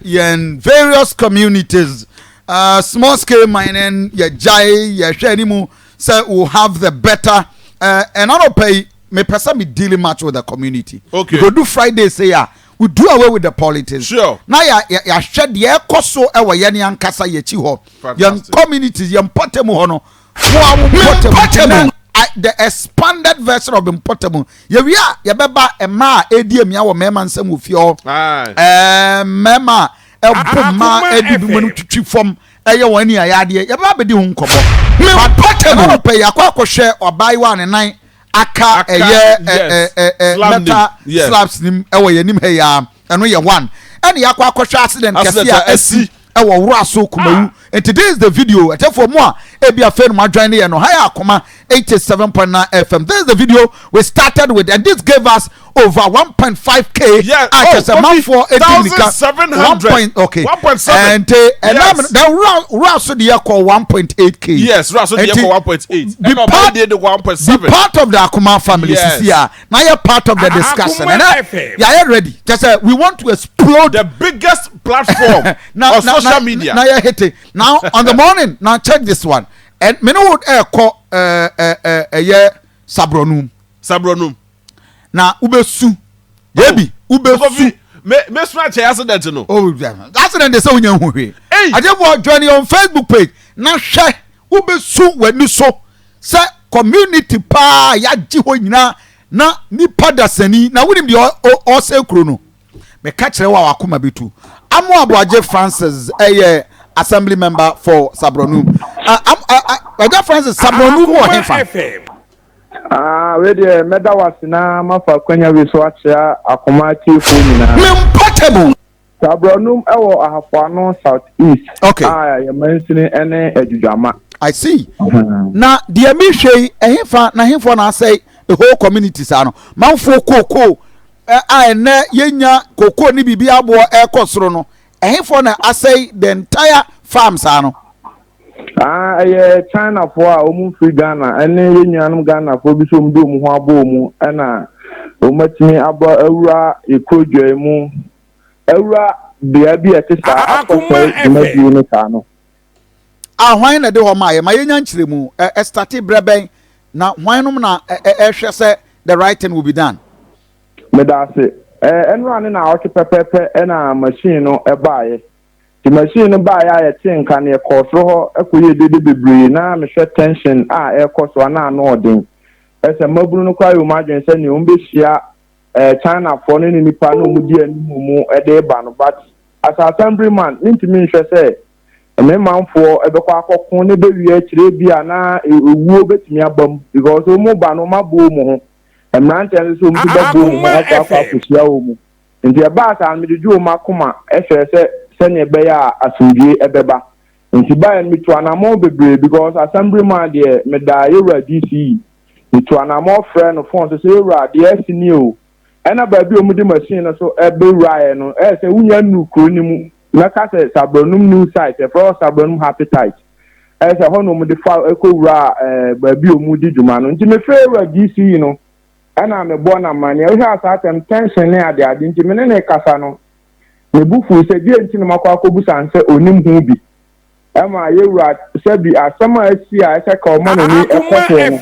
Yɛn various communities, small scale mining yɛgyae, yɛhwɛ anim sɛ we have the better. Ɛna nɔpɛ yi mepɛ sɛ me dealing much with the community. We go do Friday say a we do away with the politics. Na yɛahwɛ deɛ ɛkɔ so ɛwɔ yɛn ankasa yɛkyi hɔ, yɛn communities, yɛn mpɔtam hɔ no, mo a mo mpɔtam, the expanded version of mpɔtam. Yɛwie a, yɛbɛba mmaa a edi emia wɔ mmarima nsɛm wɔ fie hɔ, mmarima a ɛbɔ mmaa ɛdi bi mu no twitwi fam, ɛyɛ wɔn ani ayɛ adeɛ, yɛbɛba abɛdi ho nkɔmɔ. Mpɔtam pɛ, yɛakɔ akɔhwɛ ɔbaayewa a ne nan aka ɛyɛ ɛ ɛ ɛ metal slabs nim ɛwɔ yɛn anim ha yi a, ɛno yɛ one. Ɛna yɛakɔ akɔhwɛ accident kɛse a ɛsi ɛwɔ wura so Kumawu. Nti this is the video. Ɛtɛfo mu a ebi afei no mu adwan ne yɛ no ha yɛ Akoma 87.9 FM. This is the video we started with, and this gave us over 1.5K. A kyerɛ sɛ manfoɔ edi nika one point, okay, 1.7. Nti ɛnam then wura so deɛ kɔ 1.8K. Yes, wura so deɛ kɔ 1.8. Be part de 1.7. Be part of the Akoma family. Sisi a na yɛ part of the discussion, ɛnɛ yɛ ready kyerɛ sɛ we want to explode the biggest platform na, on na, social na, media. Na yɛ hete now on the morning. Now check this one, and mene wo ɛkɔ ɛɛ ɛɛ ɛyɛ Sabronum. Sabronum. Na wobɛsu yebi, wobɛsu. Me me suna kyɛ accident no. Oh, accident de sɛ wonya hu hwee. Agyefo, join your Facebook page na hwɛ, wobɛsu w'ani so sɛ community paa yagye hɔ nyinaa na nipa dasani na wonim deɛ ɔsɛ kuro no. Meka kyerɛ wo a, wakoma bɛtu. Amo Aboagye Francis ɛyɛ assembly member for Sabronum. Ɛgya Francis, Sabronum wɔ hefa? Ah, wei deɛ, mɛda wase na mafa akwanya wei so akyerɛ Akoma atiefoɔ nyinaa. Mempɔtɛmu. Sabronum ɛwɔ Ahafoano South East. A yɛ mansini ne Adwudwama. I see. Na deɛ mehwɛ yi, ɛhefa na hefoɔ na asɛe the whole community saa no? Manfoɔ kookoo a ɛnɛ yɛnya kookoo ne biribi aboɔ ɛrekɔ soro no, ɛhefoɔ na asɛe the entire farm saa no? Ah, ɛyɛ Chinafoɔ a wɔn firi Ghana ɛne yɛn nuanom Ghanafoɔ bi so, wɔn de wɔn ho abɔ wɔn, ɛna wɔn atumi abɔ awura ekuro dwa mu, awura bea bi a ɛte saa, akɔsɛ dwumadie no saa no. A hwan na de hɔ maa yɛ ma yɛnya nkyerɛmu? Ɛstart berɛ bɛn na hwan nom na ɛhwɛ sɛ the right thing will be done? Meda ase. Ɛnura ne na ɔtwe pɛpɛɛpɛ ɛna machine no ɛbaeɛ. Nti machine no baeɛ a, yɛte nka no, yɛkɔɔ soro hɔ ɛkɔyɛ dede bebree na mehwɛ tension a ɛrekɔ so ana ano ɔden. Ɛsɛ mmabunu no koraa yɛ wɔn adwene sɛ nea wɔn bɛhyia Chinafoɔ no ne nipa na wɔn di anim mu ɛde ba no, but as assemblyman, ntumi nhwɛ sɛ mmemanfoɔ ɛbɛkɔ akɔko ne bɛwie akyire bi a na ewuo bɛtumi aba mu, because wɔn ba no, wɔn abɔ wɔn ho, mmeranteɛ nso so wɔn nso bɛbɔ wɔn ho akɔ akɔhyia wɔn mu. Nti ɛbaa saa no, mede dwe wɔn akoma ɛhwɛ sɛ sɛnea ɛbɛyɛ a asomdwie ɛbɛba. Nti báyìí no, metu anammɔn bebree because assemblyman deɛ, meda yɛwura DCE, metu anammɔn frɛ no phone so sɛ, "Yɛwura, deɛ ɛsi ni o." Ɛna baabi a wɔde machine no so ɛbɛwuraeɛ no, ɛyɛ sɛ wonya nnu kuro no mu, mɛka sɛ Sabronum new site, ɛfrɛ hɔ Sabronum Happy Site, ɛyɛ sɛ hɔ na wɔde fa ɛkɔwura baabi a wɔn di dwuma no. Nti mefrɛ yɛwura DCE no, ɛna mebɔ na ma nea wohwɛ asa atɛm tension ne ade ade. Nti me ne ne kasa no, me bu fu sɛ deɛ nti na makɔ akɔbusa n sɛ onim ho bi. Ɛma yɛwura sɛbi asɛm a asi a ɛsɛ ka ɔma n'ani ɛkɔ so no,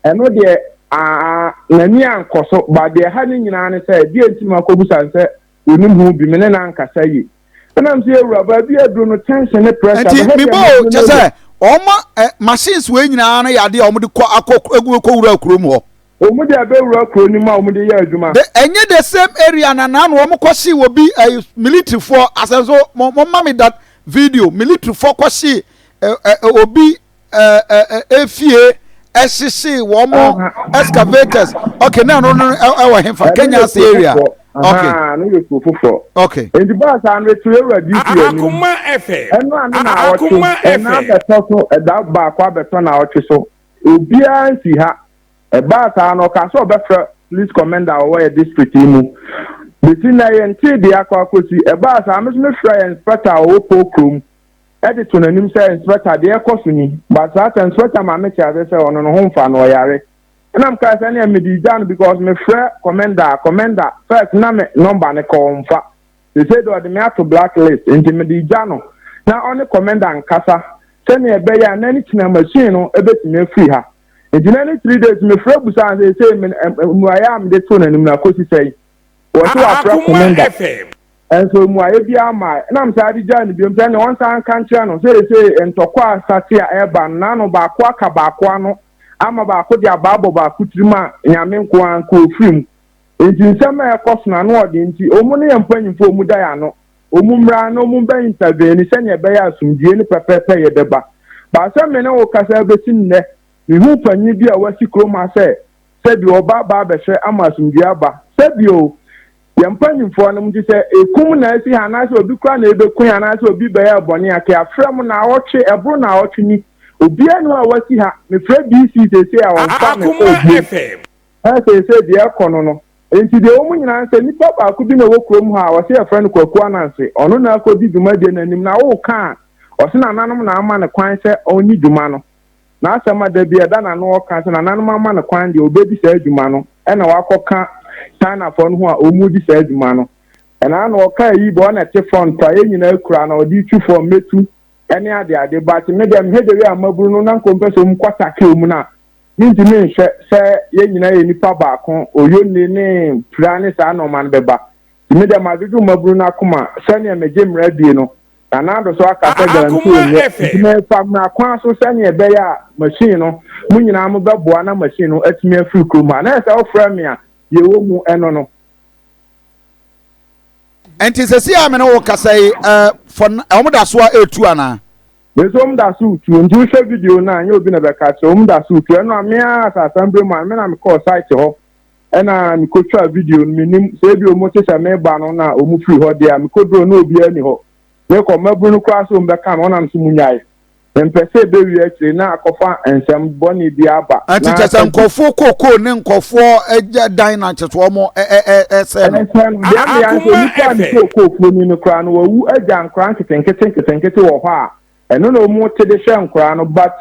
ɛno deɛ aa n'ani ankɔ so ba. Deɛ ha ne nyinaa ne sɛ deɛ nti na makɔbusa n sɛ onim ho bi, me ne n'ankasa yie. Ɛnam sɛ yɛwura baabi aduro no, tension ne pressure. Nti mebɔ o, kyɛ sɛ ɔma machines wei nyinaa no yɛ adeɛ a wɔde kɔ akɔ egu kɔ wura kurom hɔ. Wɔn de abɛwura kuro no mu a wɔn de yɛ adwuma. De ɛnyɛ the same area na naanu wɔn kɔ si wɔ bi military foɔ asɛnso. Mo ma mi that video, military foɔ kɔ si ɛ ɛ obi ɛ ɛ efie, ɛhyehye wɔn excavators. Okay, na no ɛwɔ hefa? Kenya ase area, okay. No yɛ kuro foforɔ. Nti baa saa no, etu ewura DCE anim. Akoma FM. Ɛno ano na awɔtwe Akoma ɛna FM. abɛtɔ so, ɛda baako abɛtɔ na awɔtwe so, obiara nsi ha. Ɛbaa saa no, ɔka sɛ ɔbɛfrɛ police commander a ɔwɔ yɛ district yi mu. Besi na yɛn ti deɛ akɔ akɔsi. Ɛbaa saa, me nso mefrɛ yɛn inspector a ɔwɔ Poo kurom ɛde to n'anim sɛ, "Inspector, deɛ ɛkɔ so ni." But saa sɛ inspector maame te ase sɛ ɔno ne ho mfa no, ɔyare. Ɛna m kaa sɛ ne mede gya no because mefrɛ commander, commander first na me number ne kɔ ɔmfa. Seesei deɛ ɔde me ato black list nti mede regya no na ɔne kɔmɛnda nkasa sɛnea ɛbɛyɛ a n'ani kyena machine no bɛtumi afiri ha. Nti na ne 3 days mefrɛ busaa no seesei me mmuaeɛ a mede too n'anim no akɔsi sɛn. Wɔse wafrɛ Akoma kɔmɛnda FM. nso mmuaeɛ biara mmae. Ɛna mesan de gyaa no biom sɛ ɛnneɛ ɔnsan nka nkyerɛ no seesei ntɔkwa a asate a ɛreba no n'ano baako aka baako ano ama baako de abaa abɔ baako tirim a Nyame nko ara nka ɔfiri mu. Nti nsɛm a ɛkɔ so no ano ɔden nti ɔmu ne yɛn mpanyimfoɔ ɔmu da yɛn ano. Ɔmu mmra na ɔmu bɛ intervene sɛnea ɛbɛyɛ a asomdwie ne pɛpɛɛpɛyɛ bɛba. But sɛ me ne wo kasa bɛsi nnɛ, mehu panyin bi a wasi kurom ha sɛ sɛbi ɔba aba abɛhwɛ ama asomdwie aba. Sɛbi o, yɛn mpanyimfoɔ no nti sɛ ekum na asi ha anaasɛ obi koraa na ɛbɛku yɛn anaasɛ obi bɛyɛ bɔne a, kɛ afrɛ mo naawɔtwe, ɛboro naawɔtwe ni. Obiara nni hɔ a wasi ha. Mefrɛ DC seesei a ɔmfa me Akoma kɔɔ bio. FM. Ɛ seesei deɛ ɛkɔ no no. Enti deɛ ɛwɔ mu nyinaa ne sɛ nipa baako bi na ɛwɔ kurom ha a wɔse yɛfrɛ no Kwaku Ananse. Ɔno na akɔdi dwumadie no anim na woka a, ɔse nananom na ama no kwan sɛ ɔnni dwuma no. N'asɛm a da bi ɛda n'ano ɔka sɛ nananom ama no kwan deɛ ɔbɛdi saa dwuma no ɛna wakɔka Chinafoɔ no ho a wɔredi saa dwuma no. Ɛna na ɔka ayi bɔ ɔna ɛte front praeɛ nyinaa kura na ɔde retwi fam mɛtu ɛne adeade but me deɛ mehwɛ the way a mmabunu no na nka ɔmpɛ sɛ wɔn kɔ take wɔn no a Mintumi nhwɛ sɛ yɛn nyinaa yɛ nnipa baako, oyonne ne pira ne saa nnoɔma no bɛba. Nti me deɛ madwodwo mmabunu no akoma sɛdeɛ megye mmara die no. Nana Addo so aka sɛ galamsey nyɛ, nti mefa mmara kwan so sɛdeɛ ɛbɛyɛ a machine no, mo nyinaa mobɛboa na machine no atumi afiri kurom ha. Na ɛsɛ wofrɛ me a, deɛ ɛwɔ mu ɛno no. Nti sɛsi a me ne wo kasa yi, eh, for, wɔn da so a ɛretu anaa? Mese wɔn da so retu, nti wohwɛ video no a ɛnyɛ obi na bɛka akyerɛ wɔn da so retu. Ɛno a me ara Asaasambere mu a me na mekɔɔ site hɔ ɛna mekɔtwaa video no, menim sɛ ebi wɔn te sɛ meba no na wɔn firi hɔ deɛ a mekɔduro na obiara ni hɔ. Mekɔ mmabunu no koraa sɛ wɔn bɛka me wɔnam so mu nyae. Mempɛ sɛ ɛbɛwie akyire na akɔfa nsɛm bɔne bi aba. Ɛnti kyɛ sɛ nkurɔfoɔ kookoo ne nkurɔfoɔ dan na kyɛ sɛ wɔn ɛsɛ no. Ɛsɛ no deɛ mmea nso nipa a ne kookoo fuo no koraa no wawu agya nkoraa nketenkete nketenkete wɔ hɔ a ɛno na wɔn te de hwɛ nkoraa no but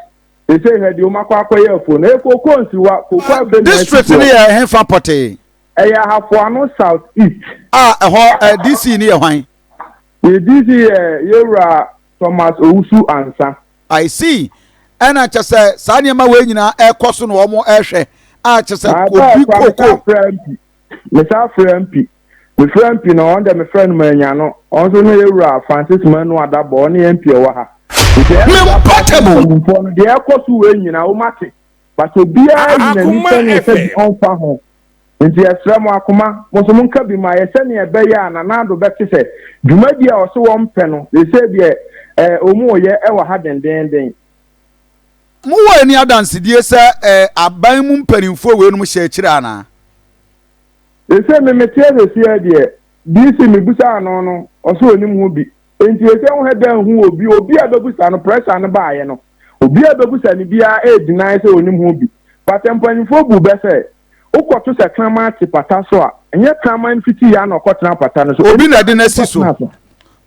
sese hwɛ deɛ wɔn akɔ akɔyɛ afuo no ɛyɛ kookoo nsiwa kookoo afei na District no yɛ hefa pɔtee? Ɛyɛ Ahafoano South East. A ɛhɔ DC no yɛ hwan? Yɛ DC yɛ Yɛwura Thomas Owusu Ansah. I see. Ɛna kyɛ sɛ saa nneɛma wei nyinaa ɛkɔ so na wɔn ɛhwɛ a kyɛ sɛ obi koko. Mesa frɛ MP. Mefrɛ MP no ɔno deɛ mefrɛ no manya no. Ɔno nso no yɛwura Francis Manu Adabɔ ɔne MP ɛwɔ ha. Nti ɛyɛ mpanimfoɔ no deɛ ɛkɔ so wei nyinaa wɔn ate. But obiara yi n'ani sɛnea sɛ bi ɔmfa ho. Nti yɛsrɛ mo akoma, mo nso monka bi ma yɛ sɛnea ɛbɛyɛ a Nana Addo bɛte sɛ dwumadi a ɔse wɔmpɛ no seesei deɛ eh, wɔn reyɛ wɔ ha dendeenden. Mowɔ ani adansedie sɛ eh, aban mu mpanimfoɔ weinom hyɛ akyire anaa? Seesei me meteɛ seesei deɛ, DC mebusaa no no, ɔse ɔnim ho bi. Nti seesei wohɛ dɛ nhu obi, obi a bɛbusa no, pressure no baeɛ no, obi a bɛbusa no biara ɛredeny sɛ ɔnim ho bi. But mpanyimfoɔ bu bɛ sɛ, wokɔto sɛ kraman te pata so a, ɛnyɛ kraman no fiti yɛ na ɔkɔtena pata no so. Obi na ɛde no asi so.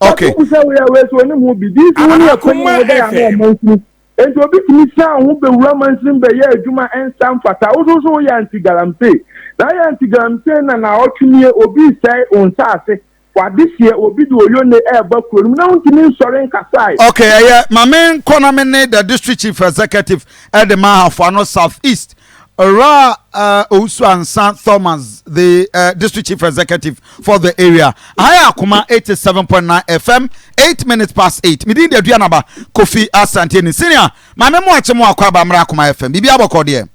Okay. Wobu sɛ woyɛ wei so onim ho bi. Dii so wo ne ɛkwan a wobɛyɛ ano ɔmansini. Enti obi tumi san ho bɛwura mansini bɛyɛ adwuma ɛnsa mfata. Wo so so woyɛ anti galamsey. Na woyɛ anti galamsey na naawɔtwe nie obi resɛe wo nsaase. W'adehyeɛ obi de oyone ɛreba kuro no mu na wontumi nsɔre nkasae. Okay, ɛyɛ ma me nkɔ na me ne the district chief executive ɛde ma Ahafo-Ano South East, Owura uh, Owusu Ansah Thomas, the uh, district chief executive for the area. Aha yɛ Akoma 87.9 FM, 8 minutes past 8. Me din de Aduanaba Kofi Asante ni. Senior, maame mo akye mo akɔ aba mmra Akoma FM. Biribi abɔkɔ deɛ.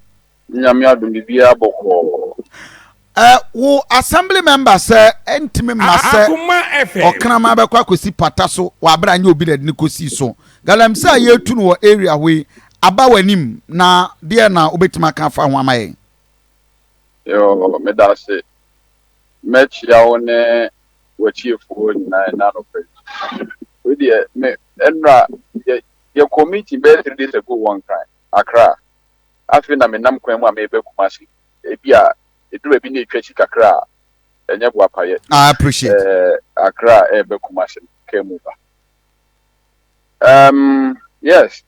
Nyame adom biribiara bɔkɔɔ. Ɛ wo assembly member sɛ ɛntumi mma sɛ ɔkraman bɛkɔ akɔsi pata so wɔ abere a nyɛ obi na ɛde no kɔsii so. Galamsey a yɛretu no wɔ area hɔ yi aba w'anim na deɛ na wobɛtumi aka afa ho ama yɛn? Yoo, meda ase. Mɛkyia wo ne w'atiefoɔ nyinaa ɛnnɛ anɔpa yi. Wei deɛ, me, ɛnnora, yɛ, yɛkɔɔ meeting bɛyɛ 3 days ago wɔ Nkran, Accra. Afei na menam kwan mu a mereba Kumasi. Ebia ɛduru baabi na ɛtwa akyi kakra a, ɛnyɛ boapayɛ. I appreciate. Eh, Accra a ɛreba Kumasi no, kaa mu ba. Um, yes,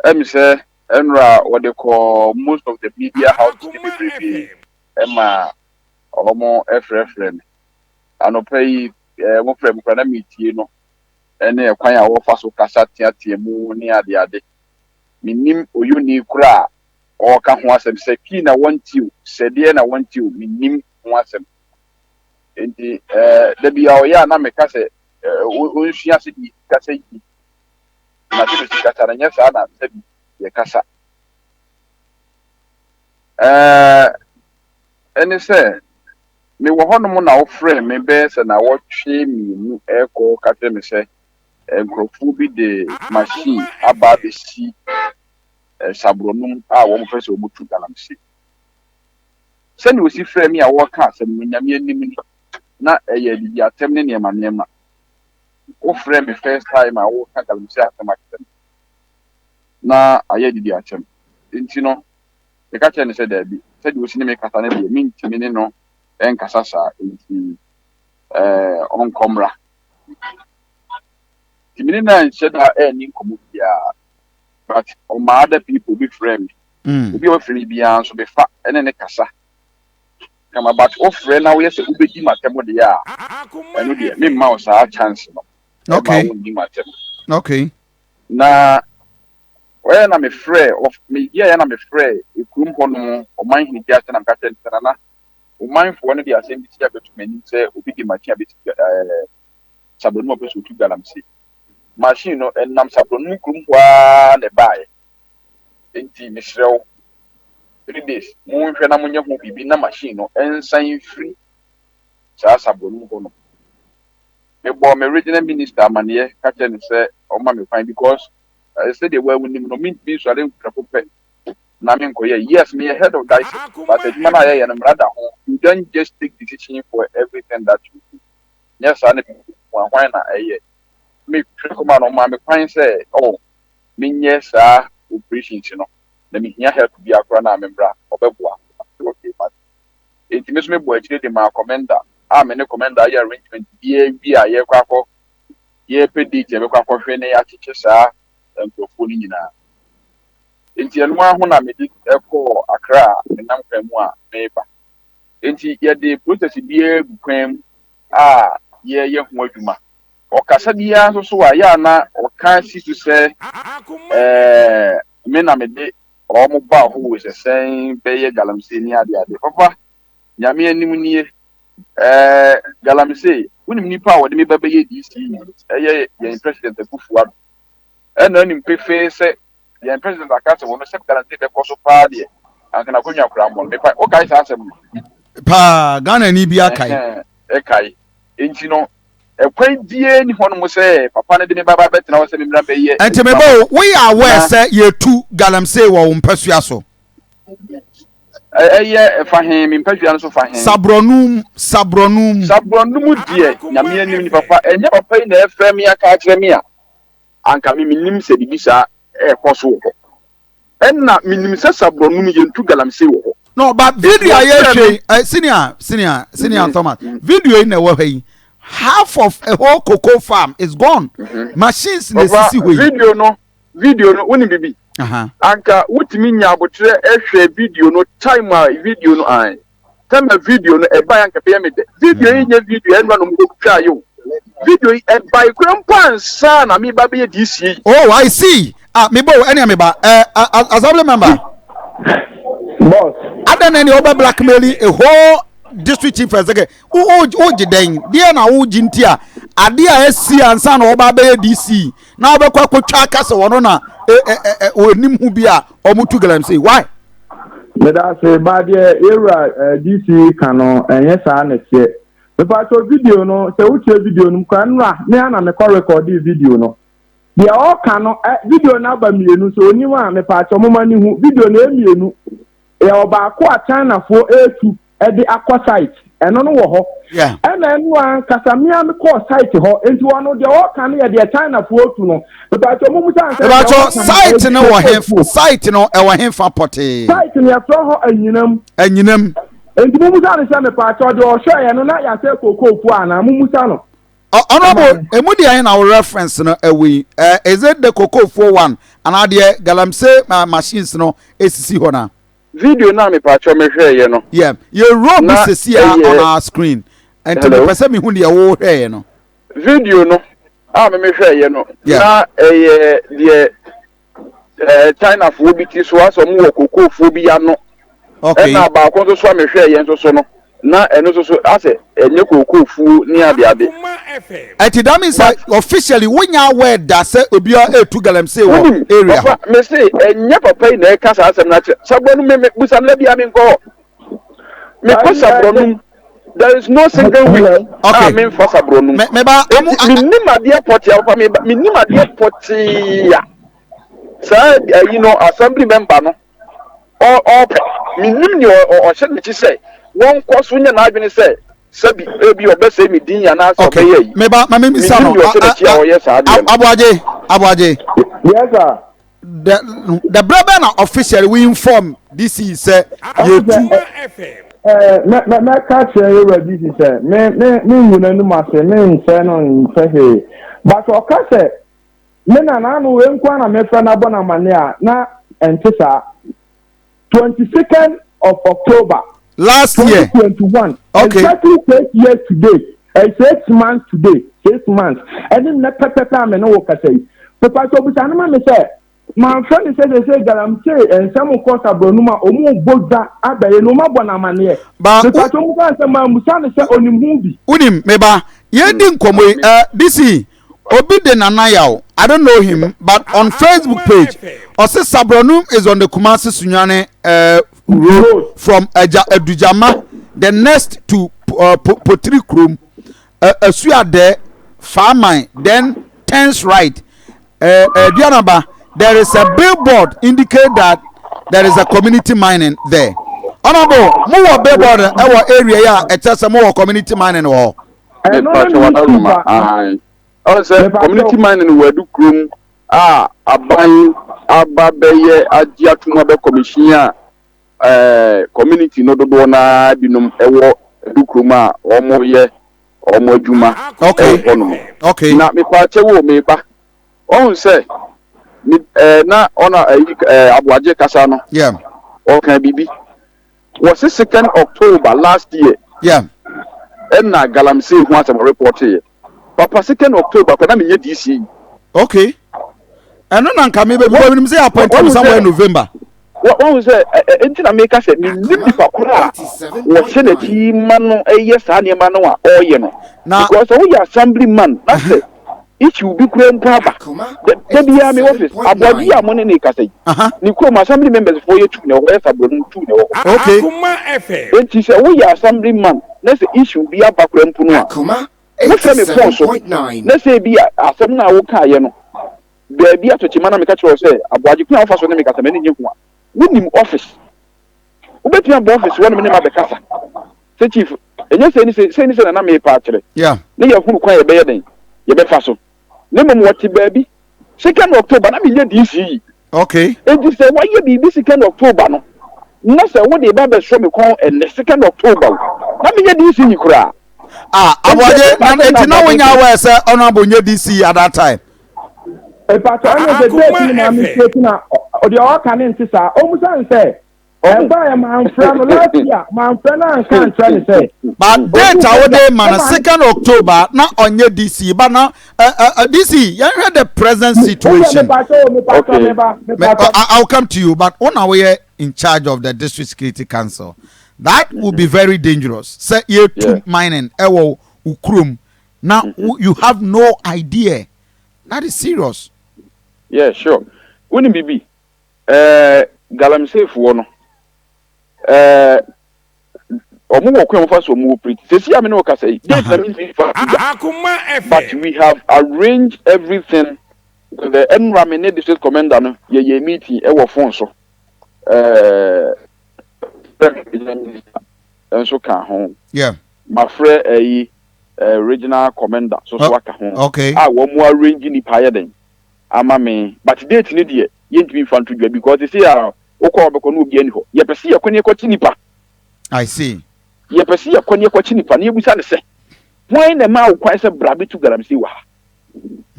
ɛmi sɛ ɛnora wɔde kɔ most of the media houses ne bebrebe ɛma wɔn ɛfrɛfrɛ me. Anɔpa yi. ɛɛ mofrɛ me koraa na meretie no ne ɛkwan a wɔfa so kasa teatea mu ne adeade. Mennim oyoni koraa a ɔreka ho asɛm, sɛ kii na wɔnte o, sɛ deɛ na wɔnte o, mennim ho asɛm. Enti ɛɛ da bi a ɔyɛ a na meka sɛ ɛɛ ɔnsua sɛdeɛ yɛsi kasa yie. Na sɛdeɛ ɔsi kasa no, nyɛ saa na sɛbi yɛkasa. Ɛɛ ɛne sɛ mewɔ hɔnom na wofrɛɛ me bɛyɛ sɛ nnawɔtwe mmienu rekɔ ka kyerɛ me sɛ nkurɔfoɔ bi de machine aba abɛsi saborɔnom a wɔpɛ sɛ wɔtu galamsey. Sɛnea osi frɛɛ me a wɔreka asɛm no, Nyame anim ni, na ɛyɛ adidi atɛm ne nneɛma nneɛma. Wofrɛɛ me first time a woreka galamsey asɛm akyerɛ me, na ayɛ adidi atɛm. Enti no, meka kyerɛɛ no sɛ daabi, sɛdeɛ ɔsi ne me kasa no deɛ, mentumi ne no nkasa saa, enti ɛɛ ɔnkɔ mmra. Nti me ne no anhyɛ da anni nkɔmmɔ biara, but ɔmaa other people bi frɛɛ me. Obi a ɔfrɛ me biara nso mefa ne ne kasa kama, but wofrɛ na woyɛ sɛ wobɛdi m'atɛm deɛ a, ɛno deɛ memma wo saa chance no, ɛma wonni m'atɛm. Okay. Na Ɔyɛ na mefrɛɛ ɔf meyɛɛ na mefrɛɛ ekurom hɔ nom ɔman hene bi ase na meka kyerɛɛ no sɛ, Nana, omanfoɔ no de asɛm bi si abɛto m'anim sɛ obi de machine abɛsi ɛɛ Sabrɔnum a ɔpɛ sɛ ɔtu galamsey. Machine no, ɛnam Sabrɔnum kurom hɔ ara na ɛbaeɛ. Enti mesrɛ wo, 3 days, monhwɛ na monyɛ ho biribi na machine no nsan mfiri saa Sabrɔnum hɔ nom. Mebɔɔ me regional minister amaneɛ ka kyerɛɛ no sɛ ɔmma me kwan because Sɛdeɛ woa wonim no, mentumi nsɔre prɛko pɛ na menkɔyɛ. Yes, meyɛ head of diocese, but adwuma no a yɛyɛ no, mmara da ho. You don't just take decision for everything that you do. Nyɛ saa na biribi mu a, hwan na ɛyɛ? Metwerɛ kɔmaa no, ɔmaa me kwan sɛ, oh, menyɛ saa operations no, na mehia help biara koraa no a, memmra, ɔbɛboa. Mese okay, mate. Enti me nso mebɔɔ akyire de maa commander a me ne commander ayɛ arrangement biara wie a yɛrekɔ akɔ yɛrepɛ date a yɛbɛkɔ akɔhwɛ na yɛakyekye saa nkurɔfoɔ no nyinaa. Enti ɛno ara ho na mede kɔɔ Accra a menam kwan mu a mereba. Enti yɛde process biara gu kwan mu a yɛreyɛ ho adwuma. Ɔkasa biara nso so a, yɛ a na ɔka si so sɛ ɛɛ me na mede wɔn baa hɔ wɔ sɛ sɛn bɛyɛ galamsey ne adeade. Papa, Nyame anim nie, Ɛɛ galamsey, wonim nipa a wɔde me ba bɛyɛ DC yi? Ɛyɛ yɛn President Akufo Addo. Ɛna anim pefee sɛ yɛn President aka sɛ wɔn sɛ galamsey bɛkɔ so paa deɛ, anka n'akonnwa koraa mmɔ no. Mepa, wokae saa asɛm no? Paa, Ghanani bi akae. Ɛhɛn, ɛkae. Enti no, ɛkwan biara nni hɔnom sɛ papa no de me ba ba bɛtena hɔ sɛ memmra bɛyɛ Ɛnti adwuma meba ma o, no. woyɛ aware Na sɛ yɛtu galamsey wɔ wo mpasua so? Ɛyɛ fa he? Me mpasua no so fa he? Saborɔnum, saborɔnum. Saborɔnum deɛ, Nyame anim ni papa, ɛnyɛ papa yi na ɛfrɛ me aka akyerɛ me a, anka me mennim sɛ biribi saa ɛɛkɔ so wɔ hɔ. Ɛna menim sɛ saborɔnum yɛntu galamsey wɔ hɔ. No, but Enti video a wɔfrɛ yɛhwɛ me. yi, eh, senior, senior, senior Thomas, video yi na ɛwɔ ha yi, half of a whole cocoa farm is gone. Machines na Papa, esisi hɔ yi. video no, Video no, wonim biribi? Anka wotumi nya aboterɛ hwɛ video no time a video no ae. Time a video no ɛbae anka ɛbɛyɛ me dɛ. Video yi nyɛ video ɛnora no mokɔtwaa yɛ o. Video yi ɛbae kora mpo ansa na meba bɛyɛ DC yi. Oh, I see. Ah, me bo, ɛnea meba. Eh, assembly member. Boss. Adɛn na ɛnea wobɛ blackmail a whole district chief executive wogye dɛn deɛ na wogye nti a adeɛ a asi ansa na wɔba abɛyɛ dc na wɔbɛkɔ akɔtwa aka sɛ wɔno na wɔnim ho bi a wɔtu galamsey why meda ase ba deɛ yɛwura dc ka no ɛnyɛ saa na ɛteɛ mepatwɛ video no sɛ wotie video no kora nnora me ana mekɔ rekɔde video no deɛ ɔka no video no aba mmienu sɛ onim a mepatwɛ moma ne hu video no ɛmmienu Yɛwɔ baako a Chinafoɔ retu de akɔ site, ɛno no wɔ hɔ. Ɛna ɛno ankasa me ara mekɔɔ site hɔ, nti ɔno deɛ ɔreka no yɛ deɛ Chinafoɔ retu no. Mepakyɛ mo musa nsɛ deɛ Mepakyɛ ɔreka no site no wɔ he ɛyɛ site no ɛwɔ he fa pɔtee? Site no yɛfrɛ hɔ Anyinam. Anyinam. Nti mo musa no sɛ mepakyɛ deɛ ɔhwɛeɛ no na yɛasɛ kookoofuo anaa? Mo musa no. Honorable, emu deɛ ɛhe na wo reference no ɛwɔ yi? Is it the kokofoɔ one anaa deɛ galamsey machines no esisi hɔ na? Video no a mepaakyɛw mehwɛeɛ no. Yeah, yɛ roll bi Na sisi a ɛyɛ on our screen. Nti Hello? mepɛ sɛ mehu deɛ wo hwɛeɛ no. Video no a me mehwɛeɛ no, na ɛyɛ deɛ ɛɛ Chinafoɔ bi ti so asɛ wɔn wɔ kokofoɔ bi ano. Okay. Ɛna baako nso so a mehwɛeɛ nso so no, na ɛno nso so asɛ ɛnyɛ kokofuo ne adeade. Ɛti that means sɛ officially wonya aware da sɛ obiara etu galamsey wɔ Wonim, area hɔ. papa, me se ɛnyɛ papa yi na ɛka saa asɛm no akyerɛ. Saborɔ no me me busa no da biara menkɔ hɔ. Mekɔ saborɔ no mu. There is no single week a Okay. memfa saborɔ no mu. Me me ba amu Enti menim adeɛ pɔtee a papa me ba menim adeɛ pɔtee a saa ayi no assembly member no ɔ ɔpɛ. Menim nea ɔ ɔ ɔhyɛ n'akyi sɛ wɔnkɔ so nyɛ n'adwene sɛ sɛbi ebi ɔbɛsɛe me din anaasɛ Okay. ɔbɛyɛ ayi. Me ba ma me misa Menim no. deɛ ɔhyɛ n'akyi a ɔyɛ saa adeɛ no. Aboagye Aboagye. Yes sir. The the brɛ bɛn na officially we inform DC sɛ yɛtu. Mɛ mɛ mɛka kyerɛ yɛwura DC sɛ me me me ngu n'anim ase me nsɛ no nsɛ hwee but ɔka sɛ me na n'ano wei nko ara na mefrɛ no abɔ no amane a na ɛnte saa. 22nd of October. Last year. 2021. Okay. Exactly 6 years today. 6 months today. 6 months. Ɛne nnɛ pɛpɛpɛ a me ne wo kasa yi. Pepa sɛ obisa no ma me sɛ manfrɛ ne sɛ sɛ galamsey nsɛm kɔ sabrɔnum a ɔmu bɔ dwa abɛyɛ na ɔmu abɔ no amanneɛ. Ba Pepa sɛ ɔmu ka sɛ mammusa no sɛ ɔnim ho bi. Wonim meba yɛdi nkɔmmɔ yi DC obi de Nana Yaw, I don't know him, but on Facebook page ɔse Sabronum is on the Kumasi Sunyani road from Aja Adujama the next to Potiri Krom, Asuade Farman, then turns right. Dianaba, there is a billboard indicate that there is a community mining there. Honorable, mo wɔ billboard ɛwɔ area yi a ɛkyɛ sɛ mo wɔ community mining wɔ hɔ. Ɛno Mepa ne kyɛw ne adaroma issue. Ahan ɔn sɛ Mepa community kyɛw. mining wɔ adu kurom a aban aba bɛyɛ agye atum abɛ commission a community no dodoɔ naa binom ɛwɔ adu kurom a wɔn yɛ wɔn adwuma ɛwɔ hɔnom. Na mepa kyɛw o, meba ɔn sɛ me na ɔna ɛyi Aboagye kasa no ɔka biribi wɔsi 2nd October last year ɛna galamsey ho asɛm report yɛ papa. 2nd October kɔ na menyɛ DC. Okay. Ɛno na nka mi bɛ bi wɔn sɛ appoint me somewhere in November. Wɔn sɛ ɛ ɛ nti na meka sɛ menim nipa koro a wɔhyɛ n'akyi ma no ɛyɛ saa nneɛma no a ɔreyɛ no Na because sɛ woyɛ assembly man na sɛ issue bi kura mpo aba da biara me office Aboagye a mo ne ne kasa yi ne kurom assembly members foɔ yɛ tu na ɛwɔ hɔ, yɛ sabrɔnum tu na ɛwɔ hɔ. Enti sɛ woyɛ assembly man na sɛ issue bi aba kura mpo no a wofrɛ me phone so na sɛ ebi a asɛm no a wokaeɛ no baabi atɔkyima na meka kyerɛ wo sɛ Aboagye kwan a wofa so ne me kasa m'ani nye ho a, wonim office, wobɛtumi aba office hɔ nom ne ma bɛkasa sɛ, "Chief, ɛnyɛ sɛ ne sɛ sɛ ne sɛ nana meepa akyerɛ," ne yɛhunu kwan yɛbɛyɛ den yɛbɛfa so. Ne mmom wɔte baabi 2nd October na menyɛ DC yi. Enti sɛ wɔayɛ biribi 2nd October no na sɛ wode ba bɛsɔ me kɔn ɛnnɛ 2nd October o, na menyɛ DC yi koraa. Ah, Enti Aboagye ɛbɛba na sɛ na eti na Aboagye wonya aware sɛ honorable nye DC at that time. Ìpàtɔ ɛna sɛ date ni maa mi state na ɔdeɛ ɔka ne nte saa ɔmusa n sɛ ɛba yɛ maa nfrɛ no last year, maa nfrɛ no anka nkyerɛ ne sɛ. But date a wode ma no 2nd October na ɔnyɛ DC but na DC yɛnhwɛ the present situation. Mepatɔ o, mepatɔ. Meba mepatɔ. I'll come to you, but wo na woyɛ in charge of the district security council. That will be very dangerous sɛ yɛtu mining ɛwɔ wo kurom na you have no idea. That is serious. Yeah, sure. Wonim bibi galamseyfoɔ no ɔmo wɔ kwan fa so ɔmo operate. Sisi a me ne wo kasa yi, date na mi ntumi fa to dwa, but we have arranged everything with the ɛnura me ne district commander no yɛyɛ meeting ɛwɔ phone so, regional minister nso ka ho. Mafrɛ ɛyi regional commander so so aka ho a wɔn mo arrange nipa ayɛ den ama me, but date ne deɛ yɛntumi nfa nto dwa because sisi a wokɔ ɔbɛkɔ no obi ani hɔ. Yɛpɛ sɛ yɛkɔ ne yɛkɔkye nipa. I see. Yɛpɛ sɛ yɛkɔ ne yɛkɔkye nipa na yɛbusa ne sɛ hwan na ɛma wo kwan sɛ bra bɛtu galamsey wɔ ha.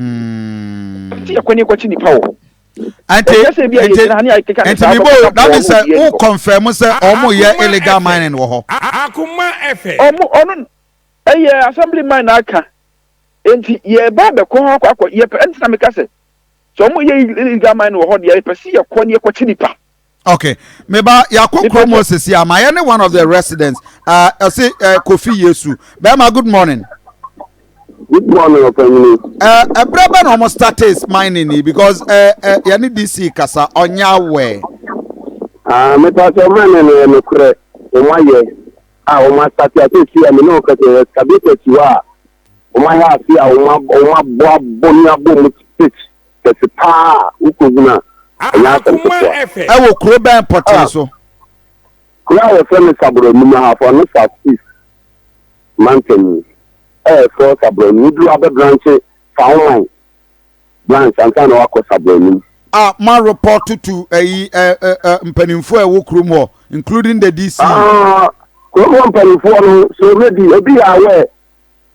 Sɛ yɛkɔ ne yɛkɔkye nipa wɔ hɔ. Nti Ɛnyɛ sɛ bi a nti yɛgyina ha ne yɛkeka ne nti saa mi bo bɛkɔka that bɔɔ means no sɛ obi ani wo hɔ. confirm sɛ ɔmo yɛ illegal mining wɔ hɔ. Ɔmo ɔno ɛyɛ assembly man na aka. Enti yɛreba abɛkɔ hɔ akɔ akɔ yɛpɛ ɛnti na meka sɛ sɛ wɔn yɛ illegal mining wɔ hɔ deɛ yɛpɛ sɛ yɛkɔ ne yɛkɔkye nipa. Okay, meba yɛakɔ kurom hɔ sisi a ma yɛ ne one of the residents uh, ɛse uh, Kofi Yesu bɛrima good morning. Good morning ɔpanyini. Ɛbrɛ bɛ na wɔn started mining ni because uh, uh, yɛne DC kasa ɔnyɛ aware. Ah, mepa sɛ mining no yɛ nokorɛ wɔn ayɛ a wɔn asate asɛsi a me ne wɔn kasa yɛ excavator si hɔ a wɔn ayɛ ase a wɔn abɔ abɔ ne abɔ mu pitch kɛse paa a wokɔhunu a ɛnyɛ asɛm ketewa. Ɛwɔ kuro bɛn pɔtee so? Kuro a wɔfrɛ no Saborɔnum, Ahafo Ano South East mantam mu. Ɛyɛ Saborɔnum. Woduru abɛbranche Fawoman branch ansa na wakɔ Saborɔnum. A ma report to ɛyi ɛ ɛ ɛ mpanimfoɔ a ɛwɔ kurom hɔ including the DC. Ah, kurom hɔ mpanimfoɔ no so maybe ebi yɛ aware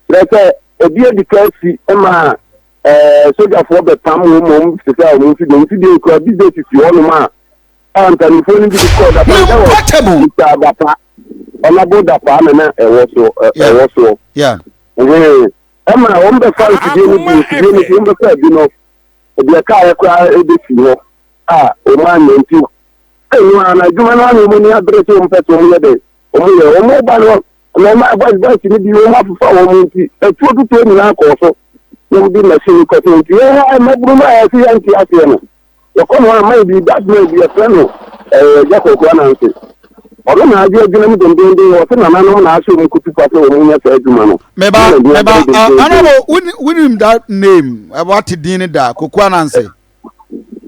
kyerɛ sɛ ebi adi ka asi ma ɛɛ sogyafoɔ bɛpam wɔn mmom te sɛ wɔn mfidie mfidie kura bi de sisi hɔnom a a mpanimfoɔ no bi de kɔɔ dapa ɛwɔ Mr. Dapa Honourable Dapa na na ɛwɔ so ɛwɔ soɔ ɛma wɔn bɛfa mfidie no bi mfidie no bi wɔn bɛfa bi no deɛ kaa yɛ koraa ɛbɛsi hɔ a wɔn anyɛ nti ɛnu a na adwuma no anyɛ wɔn ani abere sɛ wɔn pɛ sɛ wɔn yɛ dɛ wɔn yɛ wɔn ba no Mmarima boys boys no bi wɔn afefa wɔn nti atuo tutuo nyinaa kɔɔ so na wɔn de machine kɔ so nti yɛn ha mmabunu no a yɛsi yɛn nte aseɛ no yɛkɔ no a man bi that man bi yɛfrɛ no ɛɛ eh, Jacob Ananse ɔno na agye adwuma mu dendenden ɔsɛ nananom na ahyɛ wɔn kutu pa sɛ wɔn nyɛ saa adwuma no. Meba meba anabo wonim that name wate din no da Koku Ananse.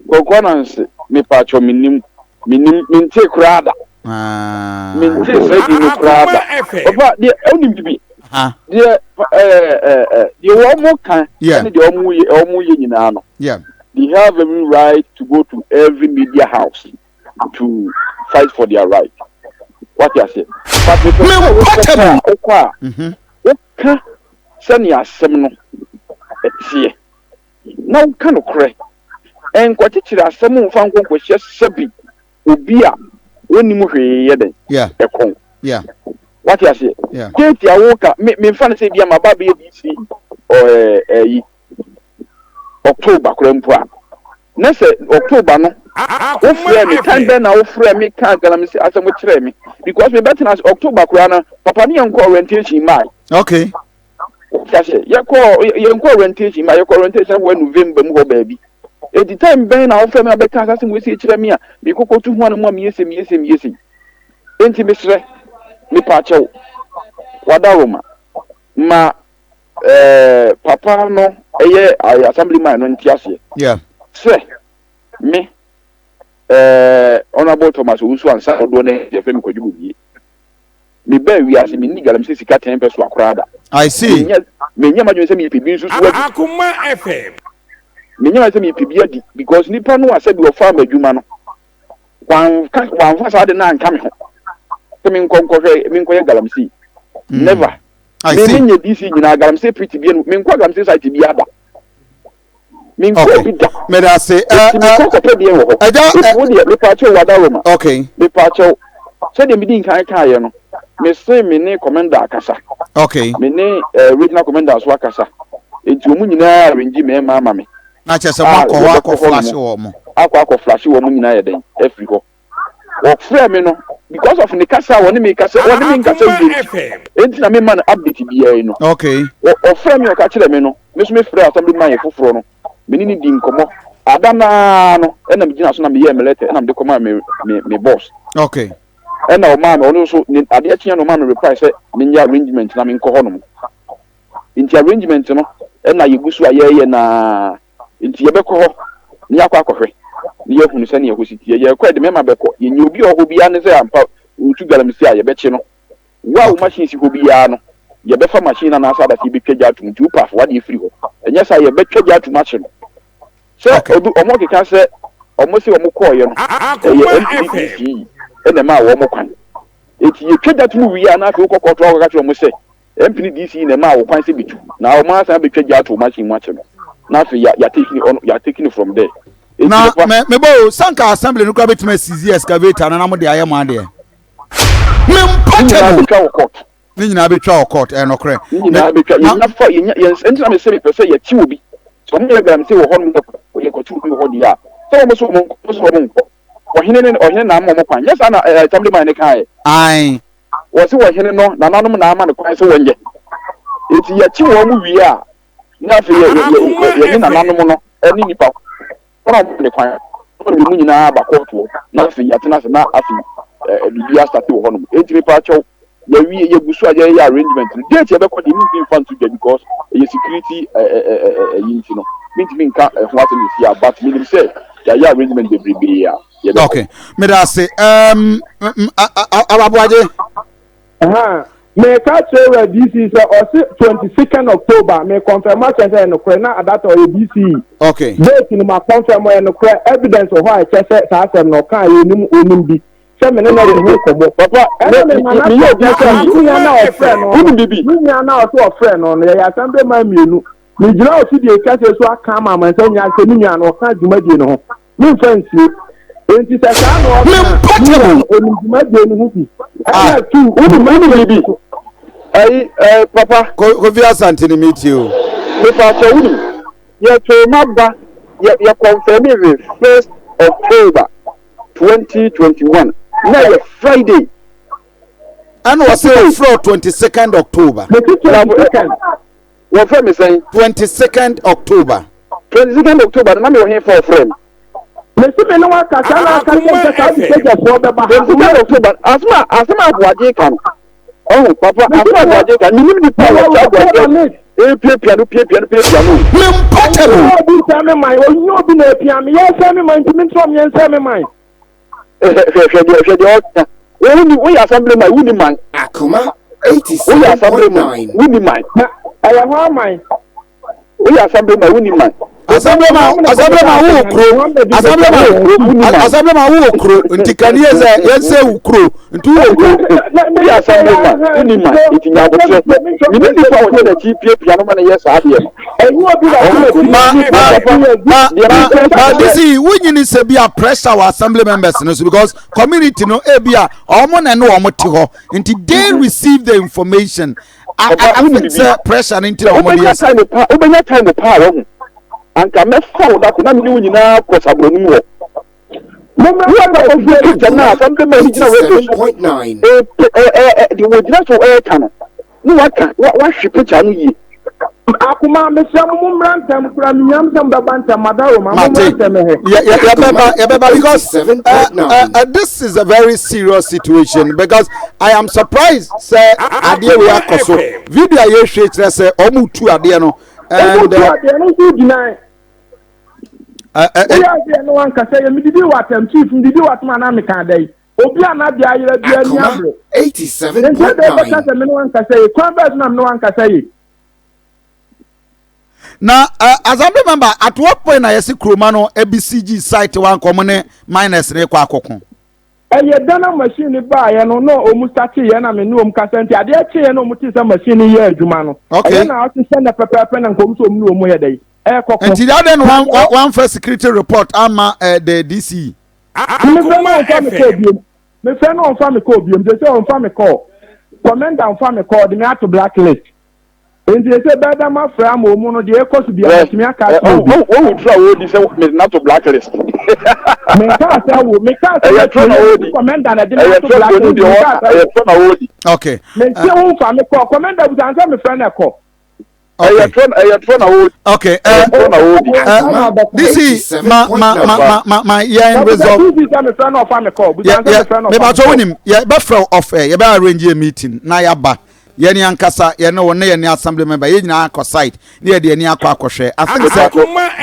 Kwaku Ananse, mepaakyɛw mennim, mennim, mentee koraa da. Mentee saa din no koraa da. Papa, deɛ wonim bibi, deɛ ɛɛ deɛ wɔn ka ɛne deɛ wɔn yɛ wɔn yɛ nyinaa no, they have every right to go to every media house to fight for their right. Wate aseɛ? But mepɛ sɛ wokɔ a wokɔ a woka sɛnea asɛm no ɛteɛ. na woka nokorɛ. Nkɔkyekyere asɛm mfa nkɔ nkɔhyɛ sɛbi obi a ɔnnim hwee yɛ dɛn? Ɛkɔn. Wate aseɛ? Date a woka, me memfa no sɛ ebia maba abɛyɛ DC ɛyi October koraa mpo a, na sɛ October no wofrɛ me, time bɛn na wofrɛ me kaa galamsey asɛm kyerɛɛ me? Because mebɛtena ase October koraa no, papa ne yɛnkɔ orientation mmae. Okay. Wote aseɛ? Yɛkɔɔ, yɛnkɔ orientation ma, yɛkɔ orientation wɔ November mu hɔ baabi. Enti time bɛn na wofrɛ me abɛka saa asɛm wei sei kyerɛ me a, mekɔkɔtu ho anam a meyɛ sei, meyɛ sei, meyɛ sei. Enti mesrɛ, mepaakyɛw, wadaroma, ma eh, papa no ɛyɛ assemblyman no nte aseɛ Yeah. sɛ me eh, Honorable Thomas Owusu Ansah dodoɔ no yɛfrɛ me Kwadwo Bobie. Mebaa wiase, menni galamsey sika ten pɛsoa koraa da. I see. Menyɛ, menyɛ m'adwene sɛ mepɛ bi nso so adi. Akoma FM. Menyɛ m'adwene sɛ mepɛ bi adi because nipa no a sɛbi ɔfaa m'adwuma no, wanka, wanfa saa ade no anka me ho sɛ menkɔ nkɔhwɛ, menkɔyɛ galamsey. Never. I Me, see. menyɛ DC nyinaa, galamsey pit bi, menkɔ galamsey site biara da. Menkɔɔ Okay. bi da. Meda ase. Ɛ Enti ɛ mekɔ kɔpɛ deɛn wɔ hɔ? ɛgya Enti ɛ wo deɛ, mepaakyɛw Wadaroma, okay. mepaakyɛw, sɛdeɛ medii nkan kaeɛ no, mese me ne commander akasa. Okay. Me ne eh, regional commander nso akasa. Enti wɔn nyinaa arrange mmarima ama me Na kyerɛ sɛ a moakɔ hɔ yɛbɛkɔ akɔ hɔ flash nom wɔ mo. akɔ akɔ flash wɔn nyinaa yɛ dɛn afiri hɔ. Wɔfrɛɛ me no because of ne kasa a wɔne me kasa wɔne me nkasa Akoma yie nti FM. enti na mema no update biara yi no. Okay. Ɔfrɛɛ me ɔka kyerɛɛ me no me nso mefrɛɛ assembly man foforɔ no me ne no dii nkɔmmɔ ada no ara no ɛna megyina so na meyɛɛ me letter ɛna mede kɔmaa me me me boss. Okay. Ɛna ɔmaa me ɔno nso ne adeɛ kyeɛ no ɔmaa me reply sɛ menyɛ arrangement na menkɔ hɔnom. Nti arrangement no ɛna yɛgu so a yɛreyɛ no ara. Enti yɛbɛkɔ hɔ na yɛakɔ akɔhwɛ na yɛahunu sɛnea ɛhɔ si teɛ. Yɛrekɔ a, yɛde mmarima bɛkɔ. Yɛnya obi a ɔwɔ hɔ biara ne sɛ ampa ɔretu galamsey a, yɛbɛkye no. Wo a wo machine si hɔ biara no, yɛbɛfa machine no anaasɛ adase yɛbɛtwa gya atom. Nti wopɛ a, fa w'adeɛ firi hɔ. Ɛnyɛ saa a, yɛbɛtwa gya atom akye no. Sɛ obi, wɔkeka sɛ wɔn se wɔn kɔeɛ no, ɛyɛ MPDC na ɛmaa wɔn kwan. Enti yɛtwa gya tom wie a, na afei wokɔ kɔɔto akɔka kyerɛ wɔn sɛ MP ne DC na ɛmaa wo kwan sɛ betu, na wɔn asan abɛtwa gya ato wo machine mu akye no, na afei ya ya take ɔno ya take no from there. Enti Na papa. me mebɔ o, sanka assembly no koraa bɛtumi asizi excavator no na mo de ayɛ mo adeɛ. Ne nyinaa Mempɔtable. bɛtwa wɔ court. Ne nyinaa bɛtwa wɔ court, ɛyɛ nokorɛ. Ne nyinaa bɛtwa. Yɛnya fa, yɛnya, yɛn, ɛnti na mese mepɛ sɛ yɛkye obi. Sɛ wɔn yɛ galamsey wɔ hɔnom na yɛkɔkye obi wɔ hɔ deɛ a, sɛ wɔn so wɔn nkɔ, wɔn so wɔn nkɔ. Ɔhene ne, ɔhene na ama wɔn kwan. Nyɛ saa na ɛɛ assembly man no kaeɛ. Ae. Wɔse ɔhene no, nananom na ama no kwan sɛ wɔnyɛ. Enti yɛkye wɔn wie a, na afei yɛ, yɛ, yɛ, yɛne nananom no ne nnipa Wɔn a wɔma no kwan no de wɔn nyinaa ba kɔɔto hɔ, na afei yɛatena ase na afei eh, biribi asate wɔ hɔnom. Enti mepaakyɛw, yɛawie, yɛgu so a yɛreyɛ arrangement no. Date yɛbɛkɔ deɛ mentumi mfa nto dwa because ɛyɛ security eh, eh, eh, eh, ɛyi nti no, mentumi nka ɛho asɛm sisi a, but menim sɛ yɛayɛ arrangement bebrebee a yɛbɛkɔ. Okay, meda ase. Um, Ababoagye. Meka kyerɛ wura DC sɛ ɔse 22nd October me confirm akyerɛ sɛ ɛyɛ nokorɛ na adata ɔyɛ DC. Okay. Date no ma confirm ɔyɛ nokorɛ evidence wɔ hɔ a ɛkyerɛ sɛ saa asɛm no ɔka yɛ onim onim bi sɛ me ne no adi ho nkɔmmɔ. Papa, ɛna me ma no meyɛ akyerɛ sɛ me nua na ɔfrɛ no no me nua na ɔse ɔfrɛ no no yɛyɛ assembly man mmienu megyina ɔfidie kɛseɛ so aka ama amansan nyinaa sɛ me nua no ɔka dwumadie no ho. Memfa nsie. Enti sɛ saa na ɔka a, me wura no, onim dwumadie no ho bi. Ɛna tu, Wonim, wonim biribi? Ɛyi, ɛɛ, papa. Kofi Asante ne metie o. Mepakyɛ wonim, yɛtoo m'aba, yɛ, yɛ kɔnfɛmi we first October 2021, na ɛyɛ Friday. Ɛna ɔsɛ ɔfrɛ 22nd October. Mete 22nd. Wɔfrɛ me sɛn? 22nd October. 22nd October no na mewɔ he fa ɔfrɛ me? Mese me ne wo akasa na aka kyerɛ me sɛ saa de sogyafoɔ bɛba ha. 22nd October asɛm a asɛm a Aboagye ka no ɔho papa asɛm a Aboagye ka no menim nipa a wɔkyɛ Aboagye epiapia no piapia no piapia no. Me mpɔtam. Onyɛ obi nsɛe me man, onyɛ obi na epia me, yɛnsɛe me man nti mentrɔ me yɛnsɛe me man. Hwɛ hwɛ deɛ hwɛ deɛ ɔka. Wo woyɛ assembly man wonni man. Akoma Woyɛ assembly man 87.9. wonni man. Na ɛyɛ hɔ aman. Woyɛ assembly man wonni man. Assembly man assembly man wo kuro assembly man assembly man wo kuro nti kan yɛ sɛ yɛn sɛ wo kuro nti wo kuro. Woyɛ assembly man wonni man nti nya abotrɛ. Mene nipa a ɔhyɛ n'akyi piapia no ma no yɛ saa adeɛ no. Ma ma ma ma this is wonyini sɛ bi a pressure wɔ assembly members no so because community no ebi a wɔn na ɛne wɔn te hɔ nti they mm-hmm. receive the information. I I think sɛ pressure no nti na wɔn de yɛ sɛ. Wobɛnya time paa wɔ ho anka mɛfa wo dako na mene wo nyinaa kɔ saborɔ no mu hɔ. Wọ́n picture náà assembly man gyina radio so deɛ wɔgyina so ɛreka no ne waka wahwe picture no yie. Akoma mesrɛ mo mo mmra ntɛm kura menyam sɛ mobɛba ntɛm madawoma mo mmra ntɛm ɛhɛ. Yɛbɛba yɛbɛba because uh, uh, uh, this is a very serious situation because I am surprised sɛ adeɛ wei akɔ so video a yɛhwɛ kyerɛ sɛ ɔmo tu adeɛ no. Ɔmo tu adeɛ no nso gyina. Woyɛ adeɛ no wankasa yɛ medidi wɔ atɛm chief medidi wɔ atɛm anaa meka ada yi obi a n'adeɛ ayera bi ani abere nti ɛdɛ bɛka sɛ me ne wankasa yi kwan bɛɛ so na me ne wankasa yi. na uh, assembly member at what point na yɛsi kuroma no abcg site wa nkɔmɔ ne minus ne kɔ akɔko. Ɛyɛ da na machine no baeɛ no na ɔmu starteeɛ na me ne ɔmu kasa nti adeɛ kyeeɛ na ɔmu tee sɛ machine no yɛ adwuma no. Okay. Ɛyɛ na ɔte sɛ na pɛpɛɛpɛ na nka ɔmu sɛ ɔmu ne ɔmu yɛ dɛ ɛɛkɔko. Nti adɛn na wamfa security report ama eh, the DCE? Mefrɛ no ɔmfa me kɔɔ biom. Mefrɛ no ɔmfa me kɔɔ biom. Sɛ sɛ ɔmfa me kɔɔ. Commander ɔmfa me kɔɔ ɔde me ato blacklist. Enti ese bɛɛ dɛ mafrɛ ama ɔmu no deɛ ɛkɔ so biara matumi aka akyerɛ obi. Wohu toro a wɔredi sɛ mede no ato blacklist. Menkaa sɛ wo, mekaa sɛ Ɛyɛ toro na wɔredi. Commander na ɛde me Ɛyɛ ato toro deɛ onim blacklist. deɛ Menkaa ɔreka. sɛ Ɛyɛ wo. toro na wɔredi. Okay. Mente wo mfa me kɔ. Commander busa no sɛ mefrɛ no ɛkɔ. Ɛyɛ toro ɛyɛ toro na wɔredi. Okay. Ɛyɛ toro na wɔredi. This is ma ma ma ma ma ma yɛn resolve. Busa sɛ mefrɛ no ɔfa me kɔ. Busa no sɛ mefrɛ no ɔfa me kɔ. Mebatɔ wonim yɛbɛfrɛ wo off air yɛbɛ arrange a meeting na yɛaba. Yɛn ankasa yɛne wo ne yɛne assembly member yɛn nyinaa akɔ site ne yɛde ani akɔ akɔhwɛ. I think sɛ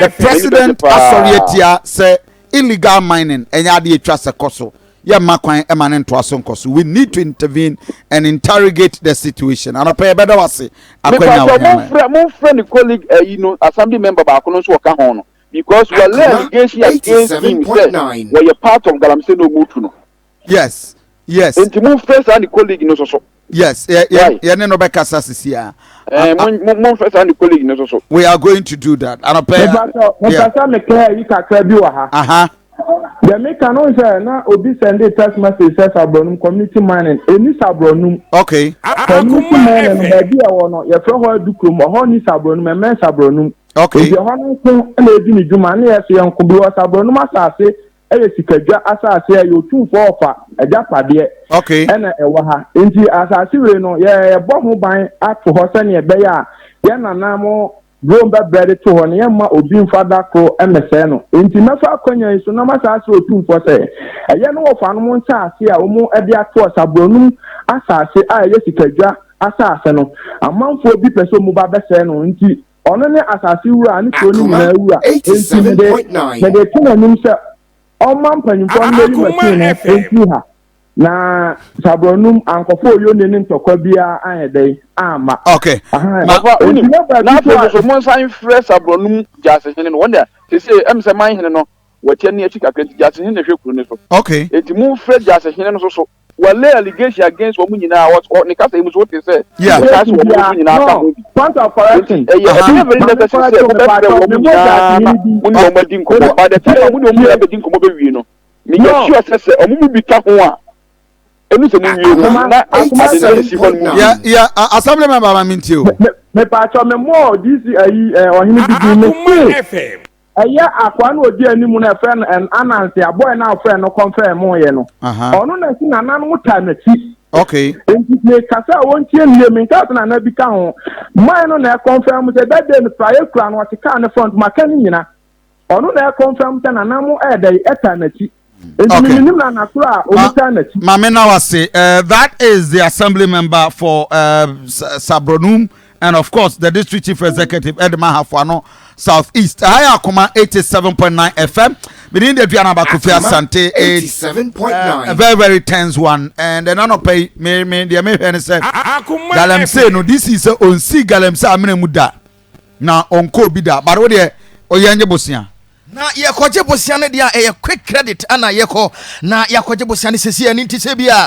the president asɔre atia sɛ illegal mining ɛnyɛ adeɛ atwa sɛ kɔ so. Yɛmma kwan ɛma ne ntoa so nkɔ so. We need to intervene and interrogate the situation. Anɔpɛ yɛbɛda wo ase akwanya wo hɛn. Mepatɔ momfrɛ ne colleague ayi no assembly member baako no nso ɔka ho no because wɔlay allegation against him sɛ wɔyɛ part of galamsey na ɔmo tu no. Yes. Nti momfrɛ saa ne colleague no nso so. Yes, yɛ yɛ yɛ ne no bɛkasa sisi a. Eh, mo mo mo nfɛ saa ne colleague no so. We are going to do that. Anɔpɛ. Mepɛ sɛ meka ayi kakra bi wɔ ha. Aha. Deɛ meka no sɛ na obi sɛnde text message sɛ Sabrɔnum community mining ɛni Sabrɔnum. Community mining no baabi a ɛwɔ no yɛfrɛ hɔ Adukurom, ɛhɔ ni Sabrɔnum, ɛmɛn Sabrɔnum. Nti ɛhɔ no nko na ɛdi ne dwuma ne yɛ so yɛ nko bi wɔ Sabrɔnum asase ɛyɛ sikadwa asase ɛyɛ otumfoɔ ɔfa agyapadeɛ ɛna ɛwɔ ha. Nti asase wei no yɛbɔ ho ban ato hɔ sɛnea ɛbɛyɛ a yɛn nana mo Rome bɛbrɛ de to hɔ no, yɛmma obi mfa da koro mmɛsɛe no. Enti mɛfa akwannya yi so na masan asrɛ Otumfoɔ sɛ, ɛyɛ ne wɔfanom nsase a wɔde ato ɔsaborɔnum asase a ɛyɛ sikadwa asase no, amanfoɔ bi pɛ sɛ wɔba bɛsɛe no, enti ɔno ne asase wura ne kuro no nyinaa wura. Enti mede mede to n'anim sɛ ɔmma mpanyimfoɔ no mmɛyi machine no mfiri ha. Na saborɔnum ankɔfa oyone ne ntɔkwa biara anyɛ dɛn amma. Okay. Aha. Ma Enti wonim, na na baabi afei so nso a. so monsan mfrɛ saborɔnum gyasehene no, wɔn deɛ seesei ɛm sɛ man hene no wɔte ani akyi kakra nti gyasehene na ɛhwɛ kuro no so. Enti momfrɛ gyasehene no nso so. Wa lay allegation against wɔn nyinaa, wɔ wɔ ne kasa yi mu so wote sɛ Allegation ɔsan sɛ wɔn nso biara nyinaa ka no ho bi. point of Enti correction. ɛyɛ ɛbɛyɛ very Maame necessary sɛ correction mobɛfrɛ mepatɔ wɔn mebɔ nyinaa na gyasehene din. mo ne wɔn adi nkɔmmɔ. By the time a mo ne wɔn nyinaa Tie. bɛdi nkɔmmɔ bɛwie no, meyɛ No. sure sɛ sɛ wɔn mu bi ka ho a, ɛnu sɛ mowie no Akoma na akoma ade no asi hɔ no mu Yeah, bio. yeah, assembly member ma mintie o. Me mepatɔ me mɔɔ DC ayi ɛ ɔhene bi din me se ɛyɛ akoa no odi anim no ɛfrɛ no ɛn Ananse abɔɛ no a ɔfrɛ no kɔmfɛɛ mo yɛ no. Ɔno na si nananom taa n'akyi. Nti me kasa a wɔntie no yie, menkaa sɛ nana bi ka ho. Man no na ɛkɔmfɛɛ mo sɛ that day no praeɛ kura no ɔte kaa ne front maka ne nyina. Ɔno na ɛkɔnfɛm sɛ nana mo ɛɛdɛn ɛtaa n'akyi. Nti me menim nana koro a ɔmo taa n'akyi. Maame na wase that is the assembly member for Sabronum and of course the district chief executive Edema Hafuano South East. Ɛha yɛ Akoma 87.9 FM. Mede ne Aduana Abakofi Asante. It's a very very tense one and ɛna nɔpɛ yi me me deɛ mehwɛ ne sɛ galamsey no this is sɛ onsi galamsey amena mu da. Na ɔnkɔ obi da but wo deɛ ɔyɛ nye bosea. Na yɛkɔgye bosea no deɛ a ɛyɛ quick credit ana yɛkɔ na yɛakɔgye bosea no sɛsi ɛno nti sɛ bi a.